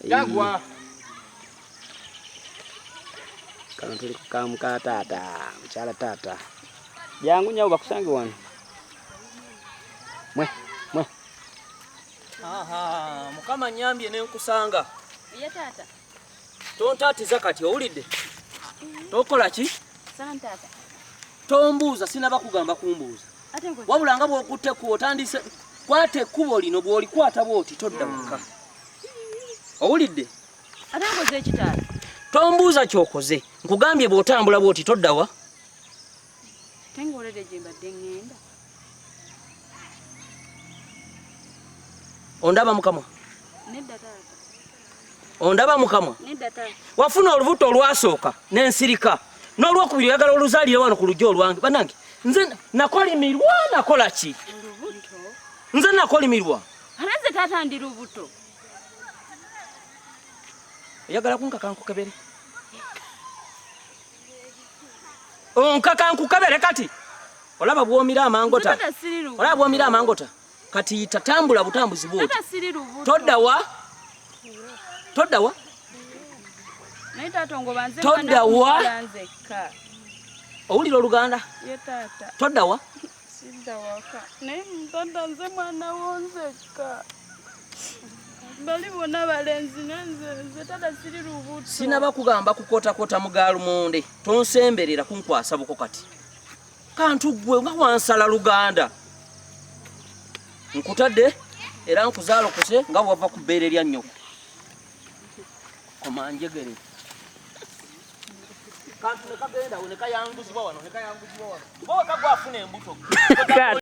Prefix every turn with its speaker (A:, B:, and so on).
A: Yagwa.
B: Kano tuli ku kamuka taata, mukyala taata. Jangu nyawo bakusange wano. Mwe, mwe.
C: Aha, Mukama nyambye ne nkusanga.
D: Ye taata.
C: Tontaatiza kati owulidde? Tokola ki?
D: Sana taata.
C: Tombuuza sinaba kugamba kumbuuza. Wabula nga bw'okutte ekkubo otandise kwata ekkubo lino bw'olikwata bw'oti todda waka. Owulidde?
D: Ate nkoze ki taata?
C: Tombuuza ky'okoze. Nkugambye bw'otambula bw'oti todda wa?
D: Ate ng'olede gye mbadde ŋŋenda.
C: Ondaba mukamwa?
D: Nedda taata.
C: Ondaba mukamwa?
D: Nedda taata.
C: Wafuna olubuto olwasooka n'ensirika n'olwokubiri oyagala oluzaalire wano ku lujja olwange. Bannange nze nakolimirwa nakola ki?
D: Olubuto?
C: Nze nakolimirwa.
D: Ate nze taata ndi lubuto.
C: Oyagala kunkaka nkukebere? Onkaka nkukebere kati? Olaba bw'omira amangota? Olaba bw'omira amangota? Kati yita tambula butambuzi bw'oti. Todda wa? Todda wa? Todda wa? Owulira Oluganda? Todda wa?
D: Sidda waka. Naye taata nze mwana wo nzekka. Bali bonna balenzi naye nze taata siri lubuto.
C: Sinaba kugamba kukootakoota mu gaalumonde. Tonsemberera kunkwasa buko kati. Kantu ggwe nga wansala Luganda. Nkutadde era nkuzaalokose nga bw'ova ku bbeere lya nnyoko. Koma njegere. Kantu ne kagenda awo ne kayanguzibwa wano ne kayanguzibwa wano. Gwe wekka gwe afuna embuto.